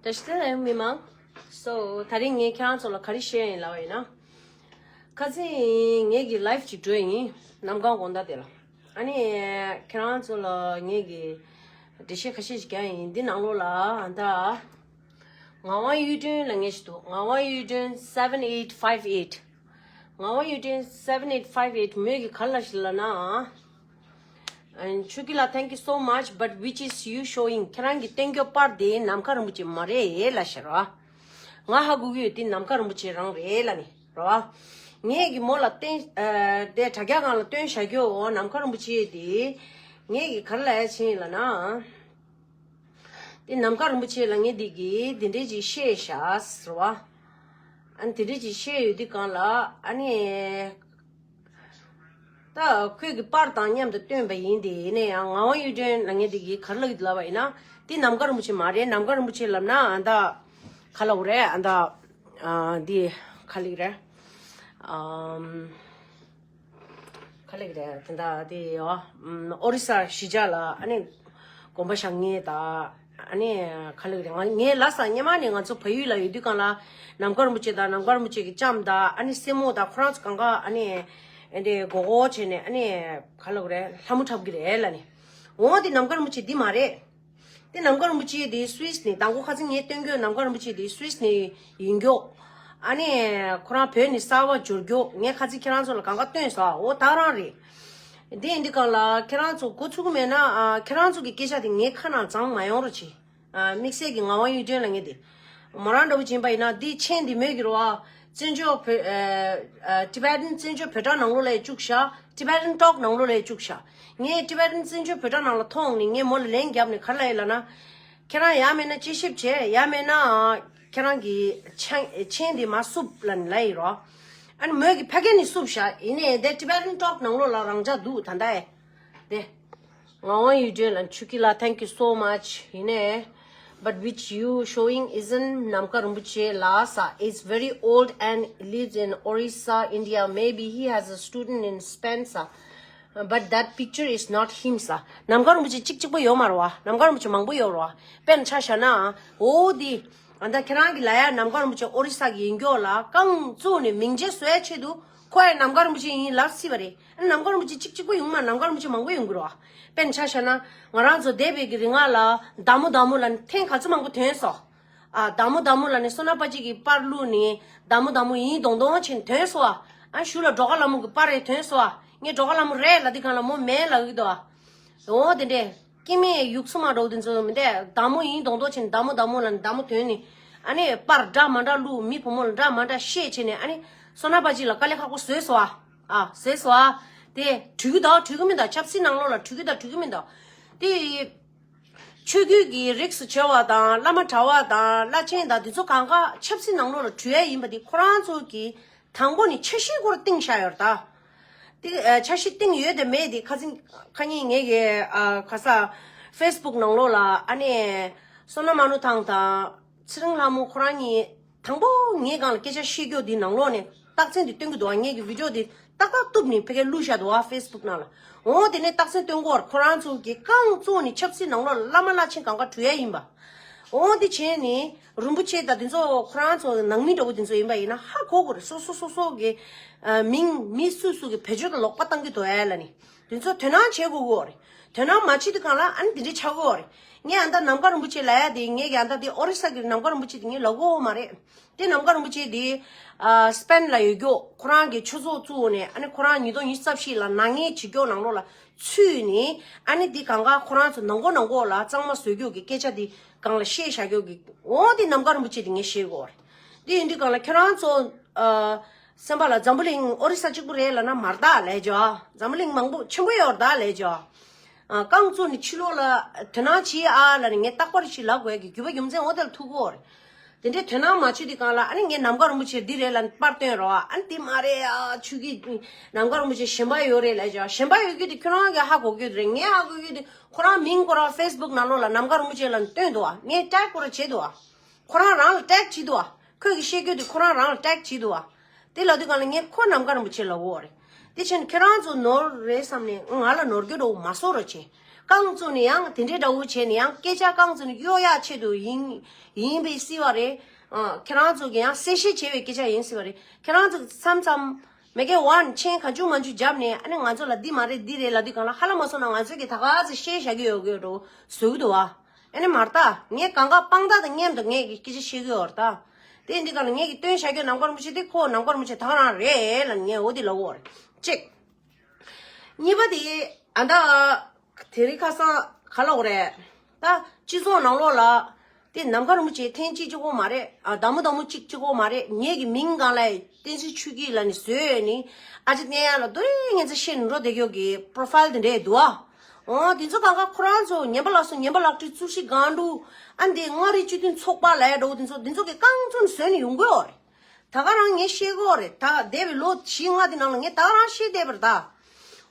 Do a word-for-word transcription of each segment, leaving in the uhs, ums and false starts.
བཀྲ་ཤིས་བདེ་ལེགས་མི་མང་། So དེ་རིང་ངས་ཁྱེད་རང་ཚོ་ལ་ག་རེ་བཤད་ཡིན་ལབ་པ་ཡིན་ན། ཁ་སང་ངེད་ཀྱི་ལའིབ་ཅིག་འགྲོ་ཡིན། གནམ་གང་དགོང་དག་དེ་ལ། ཨ་ནི་ཁྱེད་རང་ཚོ་ལ་ངེད་ཀྱི་འགྲེལ་བཤད་ཁ་ཤས་ཤིག་རྒྱག་ཡིན། འདི་ནང་ལོགས་ལ་ཨ་ད་ངག་དབང་གཡུ་སྒྲོན་ལབ་མཁན་ཞིག་འདུག་ངག་དབང་གཡུ་སྒྲོན་seven eight five eight། ངག་དབང་གཡུ་སྒྲོན་seven eight five eight། མོས་ཀྱི་ག་རེ་ལབ་ཤག་ལབ་ན། ཨ། ཆོས་སྐྱིད་ལགས། Thank you so much, but which is you showing? ཁྱེད་རང་གི་སྟོན་རྒྱུ་པར་དེ་ནམ་མཁའ་རིན་པོ་ཆེ་མ་རེད་ལབ་ཤག་ར། ང་ཧ་གོ་གི་ཡོད། དེ་ནམ་མཁའ་རིན་པོ་ཆེ་རང་རེད་ལབ་ནས་ར། ངས་ཀྱི་མོ་ལ་བསྟན། ཨ། དེ་དྲ་རྒྱ་སྒང་ལ་སྟོན་བཞག་རྒྱུ་ནམ་མཁའ་རིན་པོ་ཆེ་དེ། ངས་ཀྱི་ག་རེ་ལབ་ཡ་ཕྱིན་ལབ་ན། དེ་ནམ་མཁའ་རིན་པོ་ཆེ་ལབ་མཁན་དེ་གིས་དེ་འདྲས་ཅིག་བཤད་ཤག་ཟེར་བ། ཨ་ནི་དེ་འདྲས་ཅིག་བཤད་ཡོད་དུས་སྒང་ལ་ཨ་ནི། ད་ཁོས་ཀྱི་པར་དང་མཉམ་དུ་བཏོན་པ་ཡིན་ཏེ། ཡིན་ན་ཡང་ངག་དབང་གཡུ་སྒྲོན་ལབ་མཁན་དེ་གིས་ག་རེ་ལབ་ཀྱི་འདུག་ལབ་པ་ཡིན་ན། དེ་ནམ་མཁའ་རིན་པོ་ཆེ་མ་རེད། ནམ་མཁའ་རིན་པོ་ཆེ་ལབ་ན་ཨ་ད་ག་ལབ་དགོས་རེད། ཨ་ད། ཨ། འདི་ག་ལབ་ཀྱི་རེད། ཨམ། ག་ལབ་ཀྱི་རེད། དེ་འདྲ་དེ་ཡོ། ཨམ། ཨོ་རི་ས་གཞིས་ཆགས་ལ་ཨ་ནི་དགོན་པ་བཞེངས་མཁན་དང་། ཨ་ནི་ག་ལབ་ཀྱི་རེད། ང་ངའི་ལ་ས་སྔོན་མ་ནས་ང་ཚོ་བལ་ཡུལ་ལ་ཡོད་དུས་སྒང་ལ་ནམ་མཁའ་རིན་པོ་ཆེ་དང་ནམ་མཁའ་རིན་པོ་ཆེ་གི་ལྕམ་དང་ཨ་ནི་སྲས་མོ་དང་ཁོ་རང་ཚོ་གང་ག་ཨ་ནི་ཨེ་འདྲས་མགོ་སྐོར་བྱས་ནས་ཨ་ནི་ག་ལབ་ཀྱི་རེད། ལྷ་མོ་འཁྲབ་ཀྱི་རེད་ལབ་ནས། འོ་དེ་ནམ་མཁའ་རིན་པོ་ཆེ་འདི་མ་རེད། དེ་ནམ་མཁའ་རིན་པོ་ཆེ་དེ་སུད་སི་ནས། དང་པོ་ཁ་སང་ངས་སྟོན་རྒྱུ་ནམ་མཁའ་རིན་པོ་ཆེ་དེ་སུད་སི་ནས་ཡིན་རྒྱུ། ཨ་ནི་ཁོ་རང་བོད་ནས་གསར་པ་འབྱོར་རྒྱུ། ངས་ཁ་སང་ཁྱེད་རང་ཚོ་ལ་གང་ག་སྟོན་སོང་། འོ་ད་རང་རེད། དེ་ཡིན་དུས་སྒང་ལ་ཁྱེད་རང་ཚོ་མགོ་ཚོད་ཀྱི་མེད་ན། ཨ། ཁྱེད་རང་ཚོ་གི་སྐད་ཆ་དེ་ངའི་ཁ་ནང་བརྫངས་མ་ཡོང་རོགས་གྱིས། ཨ། དམིགས་བསལ་གྱི་ངག་དབང་གཡུ་སྒྲོན་ལབ་མཁན་དེ། མོ་རང་འདྲ་པོ་ཅིག་ཡིན་པ་ཡིན་ན་འདི་མཆན་འདི་མོས་ཀྱི་རེད་བ། བཙན་བྱོལ་བོད། ཨ། ཨ། ཊི་བེ་ཊན་བཙན་བྱོལ་བོད་དྲ་ནང་ལོགས་ལ་བཅུག་ཤག Tibetan Talk ནང་ལོགས་ལ་བཅུག་ཤག་ངས་ཊི་བེ་ཊན་བཙན་བྱོལ་བོད་དྲ་ནང་ལ་མཐོང་ནས་ངས་མོ་ལ་ལན་བརྒྱབ་ནས་ག་རེ་ལབ་ཡིན་ལབ་ན། ཁྱེད་རང་ཡང་མིན་ན་དཔྱད་ཞིབ་བྱས། ཡང་མིན་ན་ཁྱེད་རང་གི་མཆན་མཆན་འདི་མར་བསུབས་ལབ་ནས་ལབ་ཡིན་རོ། ཨ་ནི་མོས་ཀྱི་ཕ་གི་ནས་བསུབས་ཤག་ཡིན་ནའི་དེ་Tibetan Talk ནང་ལོགས་ལ་རང་འཇགས་འདུག་ད་ལྟ་ཨེ། དེ། ངག་དབང་གཡུ་སྒྲོན་ལ་ཆུ་ཀི་ལ། Thank you so much. ཡིན་ནའི། But which you showing isn't Namkha Rinpoche Lhasa. It's very old and lives in Orissa, India. Maybe he has a student in Spencer. But that picture is not him, sa. ནམ་མཁའ་རིན་པོ་ཆེ་གཅིག་གཅིག་པོ་ཡོད་མ་རེད་བ། ནམ་མཁའ་རིན་པོ་ཆེ་མང་པོ་ཡོད་རེད་བ། དཔེར་ན་ཆ་བཞག་ན། འོ་འདི། ཨ་ད་ཁྱེད་རང་གི་ལ་ཡ་ནམ་མཁའ་རིན་པོ་ཆེ་ཨོ་རི་ས་གི་ཡིན་མགྱོགས་ལ་རྐང་བཙུགས་ནས་མིང་ཆད་བཟོ་ཡ་ཆེད་དུ། ཁོ་ཡ་ནམ་མཁའ་རིན་པོ་ཆེ་ཡིན་ལབ་སྲིད་པ་རེད། ཨ་ནམ་མཁའ་རིན་པོ་ཆེ་གཅིག་གཅིག་པོ་ཡོང་མ། ནམ་མཁའ་རིན་པོ་ཆེ་མང་པོ་ཡོང་གི་རེད་བ། དཔེར་ན་ཆ་བཞག་ན། ང་རང་ཚོ་འདས་པའི་གི་རིང་ལ་བདག་མོ་བདག་མོ་ལ་ཐེངས་ག་ཚོད་མང་པོ་ཐོན་སོང་། ཨ། བདག་མོ་བདག་མོ་ལ་ནི་བསོད་ནམས་པ་ཅིག་གི་པར་བླུགས་ནས་བདག་མོ་བདག་མོ་ཡིན་མདོག་མདོག་བྱས་ནས་ཐོན་སོང་། ཨ། གཞུག་ལ་སྒྲོལ་དཀར་ལྷ་མོ་གི་པར་རེ་ཐོན་སོང་། ངས་སྒྲོལ་དཀར་ལྷ་མོ་རེད་ལབ་དུས་སྒང་ལ་མོ་མིན་ལབ་ཀྱི་འདུག་འོ་དེ་འདྲས། སྐྱེ་དམན་ཡུགས་སོ་མ་འདྲ་བོ་དེ་ཚོ་མི་འདྲ། བདག་མོ་ཡིན་མདོག་མདོག་བྱས་ནས་བདག་མོ་བདག་མོ་ལབ་ནས་བདག་མོ་ཐོན་ནས། ཨ་ནི་པར་འདྲ་མ་འདྲ་བླུགས། མི་བུ་མོ་ལ་འདྲ་མ་འདྲ་བཤད་བྱས་ནས། ཨ་ནི་བསོད་ནམས་པ་ཅིག་ལ་དཀའ་ལས་ཁག་པོ་བཟོས་སོང་ཨ། ཨ། བཟོས་སོང་ཨ། དེ་འགྲིག་གི་འདུག་འགྲིག་གི་མི་འདུག་ཆབ་སྲིད་ནང་ལོགས་ལ་འགྲིག་གི་འདུག་འགྲིག་གི་མི་འདུག་དེ་ཆོས་བརྒྱུད་ཀྱི་རིགས་སུ་བྱེ་བ་དང་། བླ་མ་གྲྭ་བ་དང་། བླ་ཆེན་དང་། འདི་ཚོ་གང་ག་ཆབ་སྲིད་ནང་ལོགས་ལ་འགྲོ་ཡ་ཡིན་པ་དེ་ཁོ་རང་ཚོ་གི་དང་པོ་ནས་འཆར་གཞིའི་སྐོར་བཏིང་བཞག་ཡོད་རེད་ད། དེ་འཆར་གཞི་བཏིང་ཡོད་དེ་མེད་དེ། ཁ་སང་ཁ་ཉིན་ངེད་ཀྱི། ཨ། ཁ་ས་ཧྥེ་སི་བུག་ནང་ལོགས་ལ། ཨ་ནི་བསོད་ནམས་མ་ནུ་ཐང་དང་ཚེ་རིང་ལྷ་མོ་ཁོ་རང་གཉིས། དང་པོ་ངའི་སྒང་ལ་སྐད་ཆ་བཤད་རྒྱུ་དེ་ནང་ལོགས་ནས་རྟགས་མཚན་དེ་སྟོན་གྱི་འདུག་ངེད་ཀྱི་བི་ཌི་ཡོ་དེ་ཏག་ཏག་གཏུབ་ནས་ཕ་གིར་བླུགས་བཞག་འདུག་ཧྥེ་སི་བུག་ནང་ལ། འོ་དེ་ནས་རྟགས་མཚན་སྟོན་གྱི་ཡོད་རེད། ཁོ་རང་ཚོ་གི་རྐང་བཙུགས་ནས་ཆབ་སྲིད་ནང་ལོགས་ལ་བླ་མ་བླ་ཆེན་གང་ག་འགྲོ་ཡ་ཡིན་པ། འོ་དེ་བྱས་ནས་རིན་པོ་ཆེ་དང་དེ་ཚོ་ཁོ་རང་ཚོ་ནང་མི་འདྲ་བོ་དེ་ཚོ་ཡིན་པ་ཡིན་ན་ཧ་གོ་དགོས་རེད། སོ་སོ་སོ་སོ་གི། ཨ། མིང་མི་སུ་སུ་གི་བེད་སྤྱོད་ལ་ལོག་པ་བཏང་གི་འདུག་ཨེ་ལ་ནི། དེ་ཚོ་དོ་སྣང་བྱེད་དགོས་ཀྱི་ཡོད་རེད། དོ་སྣང་མ་བྱེད་དུས་སྒང་ལ་ཨ་ནི་དེ་འདྲ་ཆགས་ཀྱི་ཡོད་རེད། ངས་ཨ་ད་ནམ་མཁའ་རིན་པོ་ཆེ་ལབ་ཡ་དེ། ངས་ཀྱི་ཨ་ད་དེ་ཨོ་རི་ས་གི་ནམ་མཁའ་རིན་པོ་ཆེ་དེ་ངས་ལབ་ཀྱི་ཡོད་མ་རེད། དེ་ནམ་མཁའ་རིན་པོ་ཆེ་དེ། ཨ། སི་པེན་ལ་ཡོད་རྒྱུ་ཁོ་རང་གི་ཆོས་ཚོགས་བཙུགས་ནས། ཨ་ནི་ཁོ་རང་ཉིས་སྟོང་ཉི་ཤུ་རྩ་བཞི་ལ་ནག་ཉེས་བྱེད་རྒྱུ་ནང་ལོགས་ལ་ཚུད་ནས། ཨ་ནི་དེ་གང་ག་ཁོ་རང་ཚོ་ནང་ཁོག་ནང་ཁོག་ལ་གཙང་མ་བཟོ་རྒྱུ་གི་སྐད་ཆ་དེ་སྒང་ལ་བཤད་བཞག་རྒྱུ་གི། འོ་དེ་ནམ་མཁའ་རིན་པོ་ཆེ་དེ་ངས་བཤད་ཀྱི་ཡོད་རེད། དེ་ཡིན་དུས་སྒང་ལ་ཁྱེད་རང་ཚོ། ཨ། སེམས་པ་ལ་འཛམ་བུ་གླིང་ཨོ་རི་ས་གཅིག་པུ་རེད་ལབ་ན་མ་རེད་ད་ལབ་བྱས། འཛམ་བུ་གླིང་མང་པོ་ཆེན་པོ་ཡོད་རེད་ད་ལབ་བྱས། ཨ། རྐང་བཙུགས་ནས་ཕྱི་ལོགས་ལ་དོ་སྣང་བྱེད་ཨ་ལབ་ནས་ངས་རྟག་པར་ཞིག་ལབ་དགོས་ཀྱི་རྒྱུ་བ་རྒྱུ་མཚན་འོ་དེ་ལ་ཐུག་གི་ཡོད་རེད། དེ་འདྲའི་དོ་སྣང་མ་བྱེད་དུས་སྒང་ལ་ཨ་ནི་ངས་ནམ་མཁའ་རིན་པོ་ཆེ་འདི་རེད་ལབ་པར་བཏོན་རོགས། ཨ་ནི་དེ་མ་རེད་ཨ། ཆོས་ཀྱི་ནམ་མཁའ་རིན་པོ་ཆེ་གཞན་པ་ཡོད་རེད་ལབ་བྱས། གཞན་པ་ཡོད་རྒྱུ་དེ་ཁྱོད་རང་གིས་ཧ་གོ་གི་ཡོད་རེད། ངས་ཧ་གོ་གི་ཡོད་དེ་ཁོ་རང་མིང་ཁོ་རང་ཧྥེ་སི་བུག་ནང་ལོགས་ལ་ནམ་མཁའ་རིན་པོ་ཆེ་ལབ་བཏོན་འདུག་ཨ། ངས་ཊེག་ཁོ་རང་བྱས་འདུག་ཨ། ཁོ་རང་རང་ལ་ཊེག་བྱས་འདུག་ཨ། ཁོས་ཀྱི་བཤད་རྒྱུ་དེ་ཁོ་རང་རང་ལ་ཊེག་བྱས་འདུག་ཨ། དེ་ལབ་དུས་སྒང་ལ་ངས་ཁོ་ནམ་མཁའ་རིན་པོ་ཆེ་ལབ་ཀྱི་ཡོད་རེད། དེ་ཕྱིན་ཁྱེད་རང་ཚོ་ནོར་རེད་བསམ་ནས་ང་ལ་ནོར་རྒྱུ་འདྲ་བོ་མ་བཟོ་རོགས་བྱེད། རྐང་བཙུགས་ནས་ཡང་དེ་འདྲའི་འདྲ་བོ་བྱས་ནས་ཡང་སྐད་ཆ་རྐང་བཙུགས་ནས་གཡོ་ཡག་ཆེད་དུ་ཡིན་ཡིན་པའི་སྲིད་པ་རེད། ཨ། ཁྱེད་རང་ཚོ་གི་ཡང་གསལ་བཤད་བྱས་པའི་སྐད་ཆ་ཡིན་སྲིད་པ་རེད། ཁྱེད་རང་ཚོ་མཚམས་མཚམས་མ་གི་ཝན་མཆན་གང་བྱུང་མང་བྱུང་བརྒྱབ་ནས་ཨ་ནི་ང་ཚོ་ལ་འདི་མ་རེད་འདི་རེད་ལབ་དུས་སྒང་ལ་ཧ་ལམ་མ་སོང་ན་ང་ཚོ་གི་ད་ག་ཚོད་བཤད་བཞག་གི་ཡོད་གི་འགྲོ་བཟོ་གི་འདུག་བ། ཨ་ནི་མ་རེད་ད། ངས་གང་ག་དཔང་རྟགས་དང་མཉམ་དུ་ངས་ཀྱི་སྐད་ཆ་བཤད་གི་ཡོད་རེད་ད། དེ་འདི་ག་ལ་ངས་ཀྱི་སྟོན་བྱ་རྒྱུ་ནམ་མཁར་མུ་ཆེ་དེ་ཁོ་ནམ་མཁར་མུ་ཆེ་ད་ག་རང་རེད་ལ་ངས་འོ་དེ་ལབ་ཡོད་རེད། གཅིག་གཉིས་པ་དེ་ཨ་ད་དེ་རིང་ཁ་སང་ག་ལ་འོ་རེད། ད་སྤྱི་ཚོགས་ནང་ལོགས་ལ་དེ་ནམ་མཁར་མུ་ཆེ་ཐེངས་གཅིག་གཅིག་པོ་མ་རེད། ཨ་དང་མོ་དང་མོ་གཅིག་གཅིག་པོ་མ་རེད། ངས་ཀྱི་མིང་སྒང་ལ་བསྟན་འཛིན་ཆོས་སྐྱིད་ལ་ནི་བཟོས་ནི་ཨ་ཅེ་བསྟན་ཡག་ལ་དོ་རེ་ངས་ཚེ་ཤེས་ནི་འགྲོ་བསྡད་ཀྱོག་གི་པོ་རོ་ཕ་ཡིལ་དེ་འདྲས་འདུག་ཨ། འོ་དེ་ཚོ་གང་ག་ཁོ་རང་ཚོ་ཉན་པ་ལགས་སོ་ཉན་པ་ལགས་ཀྲི་གཙུག་ཤི་སྒང་དྲུག་ཨ་འདི་མངའ་རིས་སྤྱི་མཐུན་ཚོགས་པ་ལ་ཡ་འགྲོ་དེ་ཚོ་དེ་ཚོ་གི་རྐང་བཙུགས་བཟོས་ནས་ཡོང་གི་ཡོད་རེད། ད་ག་རང་ངས་ཤེས་གི་ཡོད་རེད། ད་འདས་པའི་ལོ་བཞི་ལྔ་དེ་ནང་ལ་ངས་ད་ག་རང་ཤེས་བསྡད་པ་རེད་ད།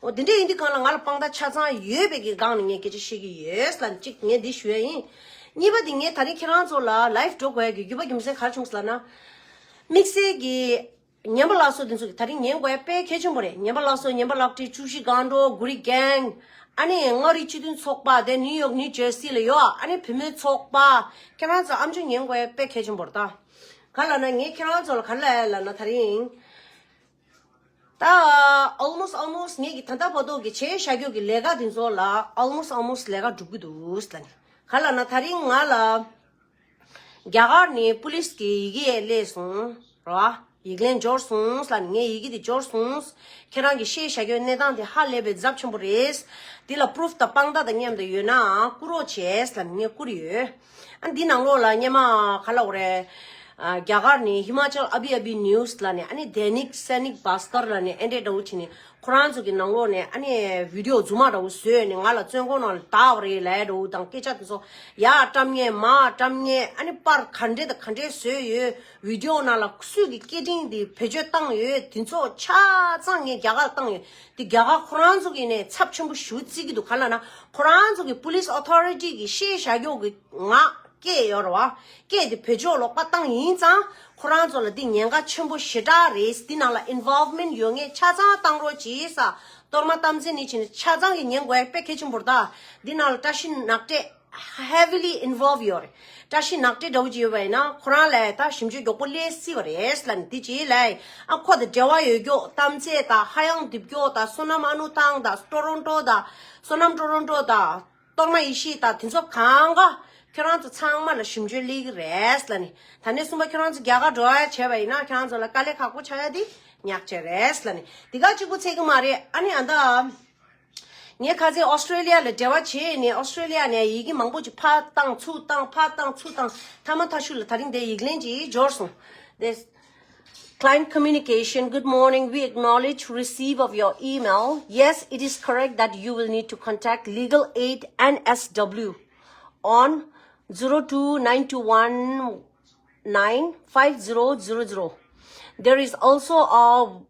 འོ་དེ་འདྲས་ཡིན་དུས་གང་ལ་ང་ལ་དཔང་རྟགས་ཆ་ཚང་ཡོད་པའི་གི་སྒང་ནས་ངས་སྐད་ཆ་བཤད་ཀྱི་ཡོད་ལ་གཅིག་ངས་འདི་ཞུ་ཡ་ཡིན། གཉིས་པ་དེ་ངས་ད་རིང་ཁྱེད་རང་ཚོ་ལ་ལའིབ་འགྲོ་དགོས་ཡ་གི་རྒྱུ་པ་རྒྱུ་མཚན་ག་རེ་བྱུང་སོང་ལབ་ན། དམིགས་བསལ་གྱི་ཉན་པ་ལགས་སོ་དེ་ཚོ་གི་ད་རིང་ཉན་དགོས་ཡ་དཔེ་གལ་ཆེན་པོ་རེད། ཉན་པ་ལགས་སོ་ཉན་པ་ལགས་ཀྲི་གཙུག་ཤི་སྒང་དྲུག་གུ་རི་གེང་ཨ་ནི་མངའ་རིས་སྤྱི་མཐུན་ཚོགས་པ་དེ་ནིའུ་ཡོག་ནིའུ་ཇར་སི་ལ་ཡོད་ཨ་ནི་བུད་མེད་ཚོགས་པ་ཁྱེད་རང་ཚོ་ཨམ་ཅོག་ཉན་དགོས་ཡ་དཔེ་གལ་ཆེན་པོ་རེད་ད། ག་ལབ་ན་ངས་ཁྱེད་རང་ཚོ་ལ་ག་ལབ་ཡ་ལབ་ན་ད་རིང་ད་almost almost ངས་ཀྱི་ད་ལྟ་བར་དུ་གི་བྱས་བཞག་རྒྱུ་གི་ལས་ཀ་དེ་ཚོ་ལ་almost almost ལས་ཀ་འགྲུབ་གི་འདུག་ལབ་ནི་ག་ལབ་ན་ད་རིང་ང་ལ་རྒྱ་གར་ནས་པུ་ལིས་ཀྱི་ཡི་གེ་སླེབས་སོང་ར། ཡིག་ལན་འབྱོར་སོང་ལབ་ནི་ངས་ཡི་གེ་དེ་འབྱོར་སོང་། ཁྱེད་རང་གི་བཤད་བཞག་རྒྱུའི་གནས་སྟངས་དེ་ཧ་ལས་པའི་ཚབས་ཆེན་པོ་རེད། འདི་ལ་པུ་རུབ་དང་དཔང་རྟགས་དང་མཉམ་དུ་ཡོད་ན་བསྐུར་རོགས་བྱས་ལབ་ནི་ངས་བསྐུར་ཡོད། ཨ་འདི་ནང་ལོགས་ལ་སྔོན་མ་ག་ལབ་དགོས་རེད། ཨ་རྒྱ་གར་ནས་ཧི་མ་ཅལ་ཨ་བྷི་ཨ་བྷི་ནིའུ་སི་ལབ་ནི་ཨ་ནི་དེ་ནིག་སེ་ནིག་བྷ་སྐར་ལབ་ནི་ཨེ་འདྲས་འདྲ་བོ་བྱས་ནི་ཁོ་རང་ཚོ་གི་ནང་ལོགས་ནས་ཨ་ནི་བི་ཌི་ཡོ་རྫུན་མ་འདྲ་བོ་བཟོས་ནི་ང་ལ་བཙོན་ཁང་ནང་ལ་བདག་པ་རེད་ལབ་འདྲ་བོ་དང་སྐད་ཆ་དེ་ཚོ་ཡ་བཀྲམ་ཉེ་མ་བཀྲམ་ཉེ་ཨ་ནི་པར་ག་འདྲས་དང་ག་འདྲས་བཟོས་ཡོད། བི་ཌི་ཡོ་ནང་ལ་སུས་ཀྱི་སྐད་འཕྲིན་དེ་བེད་སྤྱོད་བཏང་ཡོད་དེ་ཚོ་ཆ་ཚང་ངས་རྒྱ་གར་བཏང་ཡོད། དེ་རྒྱ་གར་ཁོ་རང་ཚོ་གི་ནས་ཚབས་ཆེན་པོ་ཞེ་པོ་བརྩི་གི་འདུག་ག་ལབ་ན་ཁོ་རང་ཚོ་གི་པུ་ལིས་ཨོ་ཐོ་རི་ཊི་གི་བཤད་བཞག་རྒྱུ་གི་ངག་སྐད་ཡོད་རེད་བ། སྐད་དེ་བེད་སྤྱོད་ལོག་པ་བཏང་ཡིན་ཙང་ཁོ་རང་ཚོ་ལ་འདི་ཉེན་ཁ་ཆེན་པོ་ཞེ་དྲག་རེད། འདི་ནང་ལ་ཨིན་ཝོལ་ཝི་མེན་ཊི་ཡོད་མཁན་ཆ་ཚང་བཏང་རོགས་གྱིས་ས། གཏོར་མ་དམ་འཛིན་ནི་བྱས་ནས་ཆ་ཚང་གི་ཉན་དགོས་ཡ་དཔེ་གལ་ཆེན་པོ་རེད་ད། འདི་ནང་ལ་བཀྲ་ཤིས་ནག་ཏྲེ་heavily involve ཡོད་རེད། བཀྲ་ཤིས་ནག་ཏྲེ་འདྲ་བོ་ཅིག་ཡོད་པ་ཡིན་ན་ཁོ་རང་ལ་ད་ཞིབ་འཇུག་མགྱོགས་པོ་སླེབས་སྲིད་པ་རེད་ལབ་ནས་འདི་ཅིག་ལབ་ཡིན། ཨ་ཁོ་དང་འབྲེལ་བ་ཡོད་རྒྱུ་གཏམ་ཚེ་དང་ཧ་ཡང་རྡིབ་རྒྱུ་དང་བསོད་ནམས་ཨ་ནུ་ཐང་དང་ཊོ་རོན་ཊོ་དང་བསོད་ནམས་ཊོ་རོན་ཊོ་དང་། གཏོར་མ་ཡེ་ཤེས་དང་དེ་ཚོ་གང་ག་ཁྱོད་རང་ཚོ་ཚང་མ་ལ་ཞིབ་འཇུག་སླེབས་ཀྱི་རེད་ལབ་ནི། ད་ནས་གསུམ་པ་ཁྱོད་རང་ཚོ་རྒྱ་གར་འགྲོ་ཡ་བྱས་པ་ཡིན་ན་ཁྱོད་རང་ཚོ་ལ་དཀའ་ལས་ཁག་པོ་ཆགས་ཡ་དེ་ཉག་ཆེ་རེད་ལབ་ནི། དེ་ག་གཅིག་པོ་ཚད་ཀྱི་མ་རེད། ཨ་ནི་ཨ་ད། ངས་ཁ་སང་ཨོ་སི་ཀྲེ་ལི་ཡ་ལ་འབྲེལ་བ་བྱས་ནས་ཨོ་སི་ཀྲེ་ལི་ཡ་ནས་ཡི་གེ་མང་པོ་ཅིག་ཕར་བཏང་ཚུར་བཏང་ཕར་བཏང་ཚུར་བཏང་མཐའ་མ་མཐའ་གཞུག་ལ་ད་རིང་དེ་ཡིག་ལན་ཅིག་འབྱོར་སོང་། དེ། Client communication, good morning. We acknowledge receive of your email. Yes, it is correct that you will need to contact Legal Aid N S W on zero two nine two one nine five zero zero zero. There is also a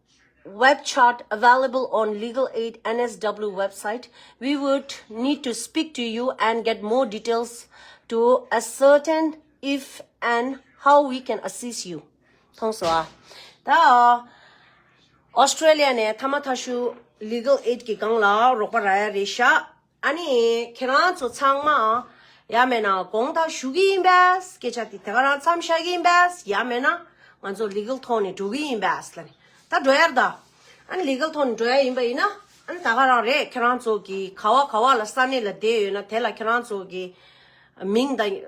web chat available on Legal Aid N S W website. We would need to speak to you and get more details to ascertain if and how we can assist you. མཐོང་སོང་ཨ། ད། ཨོ་སི་ཀྲེ་ལི་ཡ་ནས་མཐའ་མ་མཐའ་གཞུག་Legal Aid གི་སྒང་ལ་རོགས་པ་རག་ཡ་རེད་ཤག་ཨ་ནི་ཁྱེད་རང་ཚོ་ཚང་མ་ཡ་མེད་ན་དགོངས་དག་ཞུ་གི་ཡིན་པས། སྐད་ཆ་དེ་དེ་ག་རང་མཚམས་བཞག་གི་ཡིན་པས། ཡ་མེད་ན་ང་ཚོ་ལི་གལ་ཐོག་ནས་འགྲོ་གི་ཡིན་པས་ལབ་ནས་ད་འགྲོ་ཡར་ད། ཨ་ནི་ལི་གལ་ཐོག་ནས་འགྲོ་ཡ་ཡིན་པ་ཡིན་ན་ཨ་ནི་ད་ག་རང་རེད། ཁྱེད་རང་ཚོ་གི་ག་བ་ག་བ་ལ་ས་གནས་ལ་བསྡད་ཡོད་ན་དེ་ལ་ཁྱེད་རང་ཚོ་གི་མིང་དང་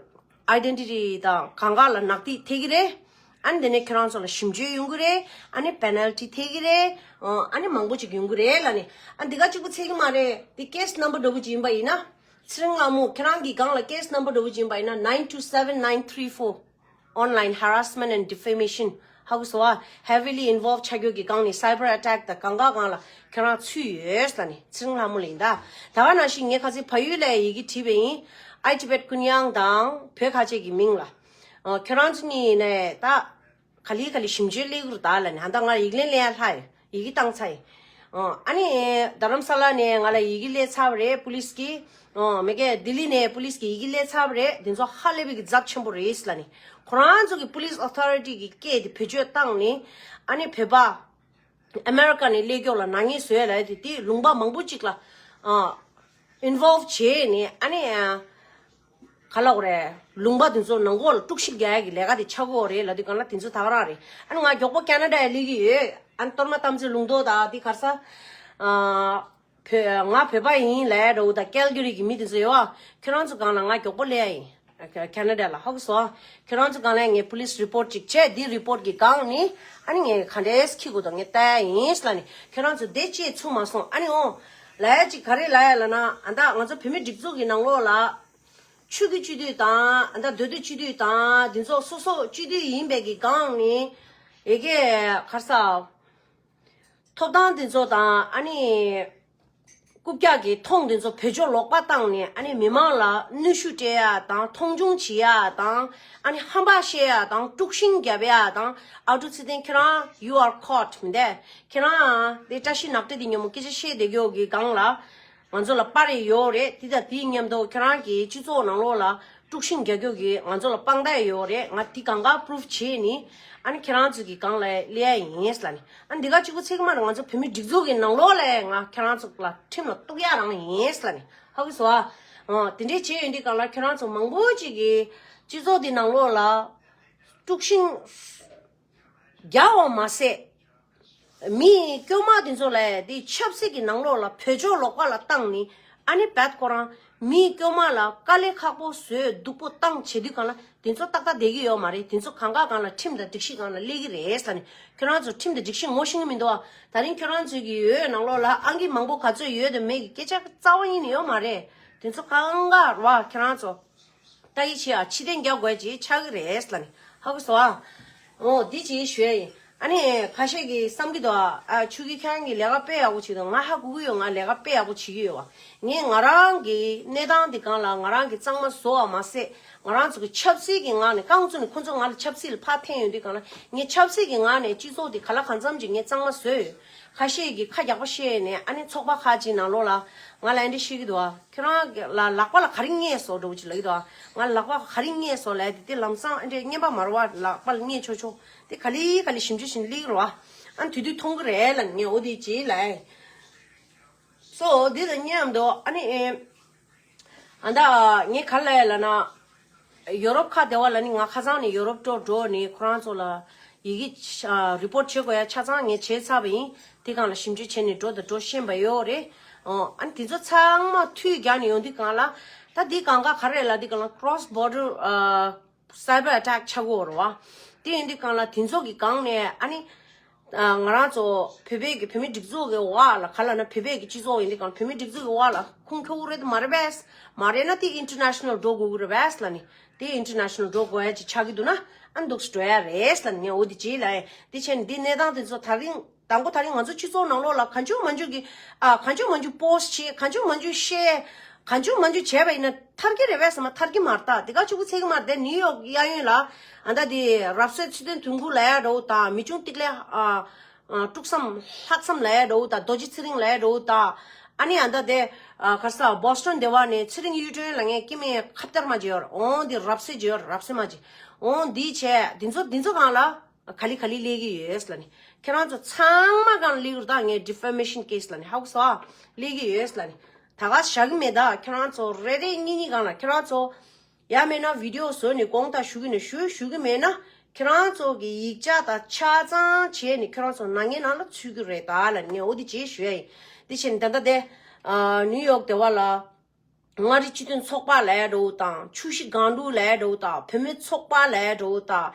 ཨའི་ཌེན་ཊི་ཊི་དང་གང་ག་ལ་ནག་ཐིག་ཐེབས་ཀྱི་རེད། ཨ་ནི་དེ་ནས་ཁྱེད་རང་ཚོ་ལ་ཞིབ་འཇུག་ཡོང་གི་རེད། ཨ་ནི་པེ་ནལ་ཊི་ཐེབས་ཀྱི་རེད། ཨ་ནི་མང་པོ་ཅིག་ཡོང་གི་རེད་ལབ་ནས། ཨ་འདི་ག་གཅིག་པོ་ཚད་ཀྱི་མ་རེད། དེ་ཀེ་སི་ནམ་བར་འདྲ་བོ་ཅིག་ཡིན་པ་ཡིན་ན། ཚེ་རིང་ལྷ་མོ་ཁྱེད་རང་གི་སྒང་ལ་ཀེ་སི་ནམ་བར་འདྲ་བོ་ཅིག་ཡིན་པ་ཡིན་ན་nine two seven nine three four online harassment and defamation ཧ་གོ་སོང་ཨ། heavily involve ཆགས་རྒྱུ་གི་སྒང་ནས་cyber attack དང་གང་ག་སྒང་ལ་ཁྱེད་རང་ཚུད་ཡོད་ལབ་ནས་ཚེ་རིང་ལྷ་མོ་ལ་ཡིན་ད། ད་ག་ནང་བཞིན་ངས་ཁ་སང་བལ་ཡུལ་ལ་ཡི་གེ་བྲིས་པ་ཡིན། ཨའི་ཊི་བེཊ་ཀུན་དབྱངས་དང་བོད་ཁ་ཆེ་གི་མིང་ལ། ཨ་ཁྱེད་རང་ཚོ་གཉིས་ནས་ད་ག་ལེ་ག་ལེ་ཞིབ་འཇུག་སླེབས་ཀྱི་རེད་ད་ལབ་ནས། ད་ང་ཡིག་ལན་སླེབས་ཡ་ལྷག་ཡིན། ཡི་གེ་བཏང་ཚར་ཡིན། ཨ་ནི་རྡ་རམ་ས་ལ་ནས་ང་ལ་ཡི་གེ་སླེབས་ཚར་བ་རེད་པུ་ལིས་ཀྱི། ཨ་མ་གི་ལྡི་ལི་ནས་པུ་ལིས་ཀྱི་ཡི་གེ་སླེབས་ཚར་བ་རེད། དེ་ཚོ་ཧ་ལས་པའི་གི་ཚབས་ཆེན་པོ་རེད་ལབ་ནས། ཁོ་རང་ཚོ་གི་པུ་ལིས་ཨོ་ཐོ་རི་ཊི་གི་སྐད་དེ་བེད་སྤྱོད་བཏང་ནས་ཨ་ནི་བོད་པ། ཨ་མེ་རི་ཀ་ནས་སླེབས་མཁན་ལ་ནག་ཉེས་བཟོས་ལབ་དེ་དེ་ལུང་པ་མང་པོ་ཅིག་ལ་ཨ་involve་བྱས་ནས་ཨ་ནི་ཨ་ག་ལབ་དགོས་རེད། ལུང་པ་དེ་ཚོ་ནང་ལོགས་ལ་དཀྲུག་ཤིང་རྒྱག་ཡ་གི་ལས་ཀ་དེ་ཆགས་ཀྱི་ཡོད་རེད་ལབ་དུས་གང་ལ་དེ་ཚོ་ད་ག་རང་རེད། ཨ་ནི་ང་མགྱོགས་པོ་ཁེ་ན་ཌ་ལ་སླེབས་ཀྱི་ཡོད། ཨ་ནི་གཏོར་མ་དམ་ཚིག་ལུང་རྟོགས་དང་དེ་ག་རེ་ཟེར་ཨ་བོད་ང་བོད་པ་ཡིན་ལབ་ཡ་འདྲ་བོ་དང་ཀལ་གྷི་རི་གི་མི་དེ་ཚོ་ཡོད་ཨ། ཁྱོད་རང་ཚོ་སྒང་ལ་ང་མགྱོགས་པོ་སླེབས་ཡ་ཡིན། ཁེ་ན་ཌ་ལ་ཧ་གོ་སོང་། ཁྱོད་རང་ཚོ་སྒང་ལ་ངས་police report་ཅིག་བྱས། འདི་report་གི་སྒང་ནས་ཨ་ནི་ངས་ག་འདྲས་འཁྱེར་དགོས་དང་ངས་ལྟ་ཡ་ཡིན་ལབ་ནས། ཁྱོད་རང་ཚོ་བདེ་སྐྱིད་ཚུགས་མ་སོང་། ཨ་ནི་འོ་ལབ་ཡ་ཅིག་ག་རེ་ལབ་ཡ་ལབ་ན། ཨ་ད་ང་ཚོ་བོད་མི་སྒྲིག་འཛུགས་ཀྱི་ནང་ལོགས་ལ་ཆོས་ཀྱི་སྤྱི་འཐུས་དང་ཨ་ད་མདོ་སྟོད་སྤྱི་འཐུས་དང་འདི་ཚོ་སོ་སོ་སྤྱི་འཐུས་ཡིན་པའི་གི་སྒང་ནས་ཡ་གི་ག་རེ་ཟེར་ཐོབ་ཐང་དེ་ཚོ་དང་ཨ་ནི་རྐུབ་བཀྱག་གི་མཐོང་དེ་ཚོ་བེད་སྤྱོད་ལོག་པ་བཏང་ནས་ཨ་ནི་མི་མང་ལ་གནོན་ཤུགས་སྤྲད་ཡ་དང་མཐོང་ཆུང་བྱེད་ཡ་དང་ཨ་ནི་ཧམ་པ་བཤད་ཡ་དང་དཀྲུག་ཤིང་རྒྱབ་ཡ་དང་། ཨ་ཀྲུག་ཚེ་བརྟན་ཁྱེད་རང་you are caught མི་འདས། ཁྱེད་རང་དེ་བཀྲ་ཤིས་ནག་ཁྲི་དེ་ཉིན་མོ་སྐད་ཆ་བཤད་བསྡད་རྒྱུ་གི་སྒང་ལ། ང་ཚོ་ལ་པར་ཡོད་རེད། དེ་དང་དེའི་མཉམ་དུ་ཁྱེད་རང་གི་སྤྱི་ཚོགས་ནང་ལོགས་ལ་དཀྲུག་ཤིང་རྒྱག་རྒྱུ་གི་ང་ཚོ་ལ་དཔང་རྟགས་ཡོད་རེད། ང་དེ་གང་ག་proof་བྱས་ནི་ཨ་ནི་ཁྱེད་རང་ཚོ་གི་སྒང་ལ་སླེབས་ཡ་ཡིན་ལབ་ནི། ཨ་ནི་འདི་ག་གཅིག་པུ་ཚིག་མ་རེད། ང་ཚོ་བོད་མི་སྒྲིག་འཛུགས་ཀྱི་ནང་ལོགས་ལ་ང་ཁྱེད་རང་ཚོ་ལ་ཁྲིམས་ལ་གཏུག་ཡ་རང་ཡིན་ལབ་ནི་ཧ་གོ་སོང་ཨ། དེ་འདྲས་བྱས་ཡོད་འདི་སྒང་ལ་ཁྱེད་རང་ཚོ་མང་པོ་ཅིག་གི་སྤྱི་ཚོགས་འདི་ནང་ལོགས་ལ་དཀྲུག་ཤིང་རྒྱག་པ་མ་ཟད། མི་དཀྱུས་མ་དེ་ཚོ་ལ་དེ་ཆབ་སྲིད་ཀྱི་ནང་ལོགས་ལ་བེད་སྤྱོད་ལོག་པ་ལ་བཏང་ནི་ཨ་ནི་བད་ཁོ་རང་མི་དཀྱུས་མ་ལ་དཀའ་ལས་ཁག་པོ་བཟོས་སྡུག་པོ་བཏང་བྱེད་དུས་གང་ལ་དེ་ཚོ་ཏག་ཏག་བསྡད་ཀྱི་ཡོད་མ་རེད། དེ་ཚོ་གང་ག་སྒང་ལ་ཁྲིམས་དང་སྒྲིག་གཞི་སྒང་ལ་སླེབས་ཀྱི་རེད་ལབ་ནི། ཁྱོད་རང་ཚོ་ཁྲིམས་དང་སྒྲིག་གཞི་ངོ་ཤེས་ཀྱི་མི་འདུག་ཨ། ད་རིང་ཁྱོད་རང་ཚོའི་གི་འོས་ནང་ལོགས་ལ་ཨང་ཀི་མང་པོ་ག་ཚོད་ཡོད་དང་མེད་ཀྱི་སྐད་ཆ་རྩ་བ་ཉིད་ནས་ཡོད་མ་རེད། དེ་ཚོ་གང་ག་རེད་བ། ཁྱོད་རང་ཚོ་ལྟ་ཡི་ཆེ་ཨ་ཕྱི་བསྟན་རྒྱག་དགོས་ཅིག་ཆགས་ཀྱི་རེད་ལབ་ནི་ཧ་གོ་སོང་ཨ། འོ་འདི་ཅིག་ཞུ་ཡ་ཡིན། ཨ་ནི་ཁ་ཤས་ཀྱིས་བསམ་གྱི་འདུག་ཨ། ཨ་ཆོས་སྐྱིད་ཁྱེད་རང་གིས་ལས་ཀ་དཔེ་ཡག་པོ་བྱེད་འདུག་ང་ཧ་གོ་གི་ཡོད། ང་ལས་ཀ་དཔེ་ཡག་པོ་བྱེད་ཀྱི་ཡོད་བ། ངས་ང་རང་གི་གནས་སྟངས་འདི་སྒང་ལ་ང་རང་གིས་གཙང་མ་བཟོ་བ་མ་ཟད། ང་རང་ཚོ་གི་ཆབ་སྲིད་ཀྱི་ངང་ནས་རྐང་བཙུགས་ནས་ཁོ་ཚོ་ང་ལ་ཆབ་སྲིད་ལ་ཕར་འཐེན་ཡོང་དུས་སྒང་ལ་ངས་ཆབ་སྲིད་ཀྱི་ངང་ནས་སྤྱི་ཚོགས་འདི་ག་ལ་གང་འཚམ་ཅིག་ངས་གཙང་མ་བཟོས་ཡོད། ཁ་ཤས་ཀྱིས་ཁ་རྒྱག་པ་བཤད་ནས་ཨ་ནི་ཚོགས་པ་ཁག་ཅིག་ནང་ལོགས་ལ་ང་ལ་འདི་བཤད་ཀྱི་འདུག་ཨ། ཁྱོད་རང་ལ་ལག་པ་ལ་ག་རེ་རྙེད་སོང་འདྲ་བོ་ཅིག་ལབ་ཀྱི་འདུག་ཨ། ང་ལག་པ་ག་རེ་རྙེད་སོང་ལབ་དེ་དེ་ལམ་སང་ཨ་འདྲས་རྔན་པ་མ་རེད་བ། ལག་པ་ལ་རྙེད་ཆོག་ཆོག་དེ་ག་ལེ་ག་ལེ་ཞིབ་འཇུག་བྱས་ནས་སླེབས་ཀྱི་རེད་བ། ཨ་ནི་དེ་དུས་མཐོང་གི་རེད་ལབ་ནས་ངས་འོ་དེ་ཅིག་ལབ། སོ་འདི་དང་མཉམ་དུ་ཨ་ནི་ཨེ། ཨ་ད་ངས་ག་རེ་ལབ་ཡ་ལབ་ན། ཡོ་རོབ་ཁ་བདེ་བ་ལ་ནི་ང་ཁ་སང་ནས་ཡོ་རོབ་སྤྲོ་འགྲོ་ནས་ཁོ་རང་ཚོ་ལ་ཡི་གེ་ཨ་རི་པོར་ཊི་བྱེད་དགོས་ཡ་ཆ་ཚང་ངས་བྱས་ཚར་བ་ཡིན། དེ་སྒང་ལ་ཞིབ་འཇུག་བྱས་ནས་འགྲོ་དང་འགྲོ་ཤེས་པ་ཡོད་རེད། ཨོ་ཨ་ནི་དེ་ཚོ་ཚང་མ་མཐུད་རྒྱག་ནས་ཡོང་དུས་སྒང་ལ་ད་འདི་སྒང་ག་ག་རེ་ལབ་དུས་སྒང་ལ་cross border ཨ། cyber attack་ཆགས་ཀྱི་ཡོད་རེད་བ། དེ་ཡིན་དུས་སྒང་ལ་དེ་ཚོ་གི་སྒང་ནས་ཨ་ནི། ཨ་ང་རང་ཚོ་བོད་པའི་གི་བོད་མི་སྒྲིག་འཛུགས་ཀྱི་འོག་ལ་ག་ལབ་ན་བོད་པའི་གི་སྤྱི་ཚོགས་ཡིན་དུས་སྒང་བོད་མི་སྒྲིག་འཛུགས་ཀྱི་འོག་ལ་ཁུངས་འཁྱོལ་གྱི་རེད་མ་རེད་པས། མ་རེད་ན་དེ་international་འགྲོ་དགོས་ཀྱི་རེད་པས་ལབ་ནི། དེ་international་འགྲོ་དགོས་ཡ་ཅིག་ཆགས་ཀྱི་འདུག་ན་ཨ་འདུག་སེ་འགྲོ་ཡ་རེད་ལབ་ནི་ངས་འོ་དེ་ཅིག་ལབ་ཡ། དེ་བྱས་ནས་འདི་གནས་སྟངས་དེ་ཚོ་ད་རིང་། དང་པོ་ད་རིང་ང་ཚོ་སྤྱི་ཚོགས་ནང་ལོགས་ལ་གང་བྱུང་མང་བྱུང་གི་ཨ་གང་བྱུང་མང་བྱུང་པོ་སི་ཊི་བྱེད། གང་བྱུང་མང་བྱུང་ཤེར། གང་བྱུང་མང་བྱུང་བྱས་པ་ཡིན་ན་ཐར་གྱི་རེད་པས་ཟེར་ན་ཐར་གྱི་མ་རེད། ད་དེ་ག་ཆུ་བོ་ཚད་ཀྱི་མ་རེད། དེ་ནིའུ་ཡོག་གཡས་གཡོན་ལ་ཨ་ད་དེ་རབ་གསལ་ཚུལ་ལྡན་དོན་གྲུབ་ལབ་ཡ་འདྲ་བོ་དང་མི་ཆུང་ཏིག་ལེ་ཨ་ཨ་དཀྲུག་བསམ་ལྷག་བསམ་ལབ་ཡ་འདྲ་བོ་དང་རྡོ་རྗེ་ཚེ་རིང་ལབ་ཡ་འདྲ་བོ་དང་ཨ་ནི་ཨ་ད་དེ་ཨ་ག་རེ་ཟེར་བྷོ་སི་ཊོན་སྡེ་བ་ནས་ཚེ་རིང་གཡུ་སྒྲོན་ལབ་མཁན་སྐྱེ་དམན་ཁ་བརྡ་མ་བྱེད་ཡོད་རེད། འོང་དེ་རབ་གསལ་བྱེད་ཡོད་རེད། རབ་གསལ་མ་བྱེད། འོང་དེ་བྱས་དེ་ཚོ་དེ་ཚོ་སྒང་ལ། ག་ལེ་ག་ལེ་སླེབས་ཀྱི་ཡོད་ལབ་ནི། ཁྱེད་རང་ཚོ་ཚང་མ་སྒང་སླེབས་ཀྱི་རེད། ད་ངས་defamation case་ལབ་ནི་ཧ་གོ་སོང་། སླེབས་ཀྱི་ཡོད་ལབ་ནི། ད་ག་བཞག་གི་མེད། ད་ཁྱེད་རང་ཚོ་རེ་རེ་གཉིས་གཉིས་སྒང་ལ་ཁྱེད་རང་ཚོ་ཡ་མེད་ན་video་བཟོས་ནས་དགོངས་དག་ཞུ་གི་ནས་ཞུ། ཞུ་གི་མེད་ན་ཁྱེད་རང་ཚོ་གི་ཡིག་ཆ་དང་ཆ་ཚང་བྱས་ནས་ཁྱེད་རང་ཚོ་ནག་ཉེས་ནང་ལ་ཚུད་ཀྱི་རེད་ད་ལབ་ནི། ངས་འོ་དེ་བྱས་ཞུ་ཡ་ཡིན། དེ་བྱས་ནས་ད་ལྟ་དེ་ཨ་ནིའུ་ཡོག་སྡེ་བ་ལ། མངའ་རིས་སྤྱི་མཐུན་ཚོགས་པ་ལབ་ཡ་འདྲ་བོ་དང་ཆུ་བཞི་སྒང་དྲུག་ལབ་ཡ་འདྲ་བོ་དང་བུད་མེད་ཚོགས་པ་ལབ་ཡ་འདྲ་བོ་དང་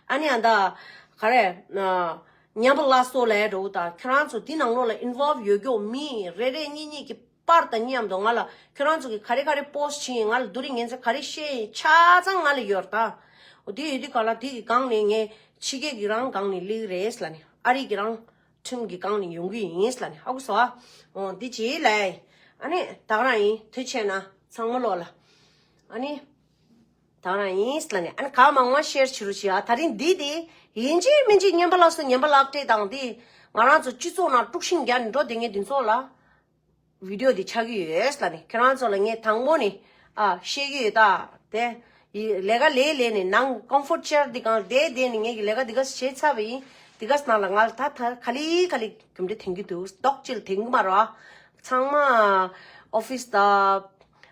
ཨ་ནི་ཨ་ད་ག་རེ་ཉམས་པ་སླར་གསོ་ལབ་ཡ་འདྲ་བོ་དང་ཁྱོད་རང་ཚོ་འདི་ནང་ལོགས་ལ་involve་ཡོད་མཁན་མི་རེ་རེ་གཉིས་གཉིས་ཀྱི་པར་དང་མཉམ་དུ་ང་ལ་ཁྱོད་རང་ཚོ་གི་ག་རེ་ག་རེ་པོ་སི་ཊི་བྱས་ཡིན། ང་ལ་དེ་རིང་ངན་ཚེ་ག་རེ་བཤད་ཡིན་ཆ་ཚང་ང་ལ་ཡོད་རེད་ད། འོ་དེ་ཡོད་དུས་ག་ལ་དེ་གི་སྒང་ནས་ངས་ཕྱི་རྒྱལ་གྱི་རང་སྒང་ནས་སླེབས་རེད་ལབ་ནས་ཨ་རི་གི་རང་ཁྲིམས་ཀྱི་སྒང་ནས་ཡོང་གི་ཡིན་ལབ་ནས་ཧ་གོ་སོང་ཨ། འོ་འདི་བྱས་ལབ་ཡ་ཡིན། ཨ་ནི་ད་ག་རང་ཡིན། དུས་ཆེ་ན་ཚང་མ་ལོག་ལ་ཨ་ནི་ད་ག་རང་ཡིན་ལབ་ནས་ཨ་ནི་གང་མང་མང་ཤེར་བྱེད་རོགས་བྱེད་ཨ། ད་རིང་འདི་དེ་ཡིན་གཅིག་མིན་གཅིག་ཉན་པ་ལགས་སོ། ཉན་པ་ལག་སྤྲད་དང་དེ་ང་རང་ཚོ་སྤྱི་ཚོགས་ནང་དཀྲུག་ཤིང་རྒྱག་ནས་འགྲོ་བསྡད་མཁན་འདི་ཚོ་ལ། བི་ཌི་ཡོ་འདི་ཆགས་ཀྱི་ཡོད་ལབ་ནས་ཁྱེད་རང་ཚོ་ལ་ངས་དང་པོ་ནས་ཨ་བཤད་ཀྱི་ཡོད་ད། དེ་ཡི་ལས་ཀ་ལས་ལས་ནས་ནང་ཀོམ་ཕོར་ཊི་ཅེར་འདི་སྒང་བསྡད་བསྡད་ནས་ངས་ཀྱི་ལས་ཀ་འདི་ག་བྱས་ཚར་བ་ཡིན། དེ་ག་ནང་ལ་ང་ལ་ད་ད་ག་ལེ་ག་ལེ་གྲུབ་འབྲས་ཐོན་གྱི་འདུག་རྡོག་གཅིག་ལ་ཐོན་གྱི་མ་རེད་བ། ཚང་མ་ཨོ་ཕིས་ད་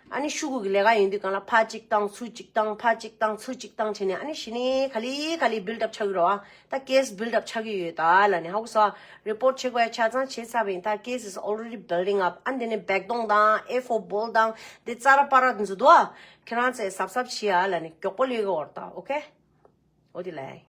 ཨ་ནི་ཤུ་གུ་གི་ལས་ཀ་ཡིན་དུས་གང་ལ་ཕར་གཅིག་བཏང་ཚུར་གཅིག་བཏང་ཕར་གཅིག་བཏང་ཚུར་གཅིག་བཏང་བྱས་ནས་ཨ་ནི་གཞི་ནས་ག་ལེ་ག་ལེ་build up ཆགས་ཀྱི་རེད་བ། ད་case build up ཆགས་ཀྱི་ཡོད་ད་ལབ་ནས་ཧ་གོ་སོང་། report ཆེ་གོ་ཡ་ཆ་ཚང་བྱས་ཚར་བ་ཡིན། ད་case is already building up. ཨ་འདི་ནས་བེག་དོང་དང་A four ball དང་འདི་ཙ་ར་པ་ར་འདི་ཚོ་འདུག་ཨ། ཁྱེད་རང་ཚོས་གཟབ་གཟབ་བྱེད་ཨ་ལབ་ནས་མགྱོགས་པོ་ལས་ཀ་འོར་ད། ཨོ་ཁེ། འོ་དེ་ལས།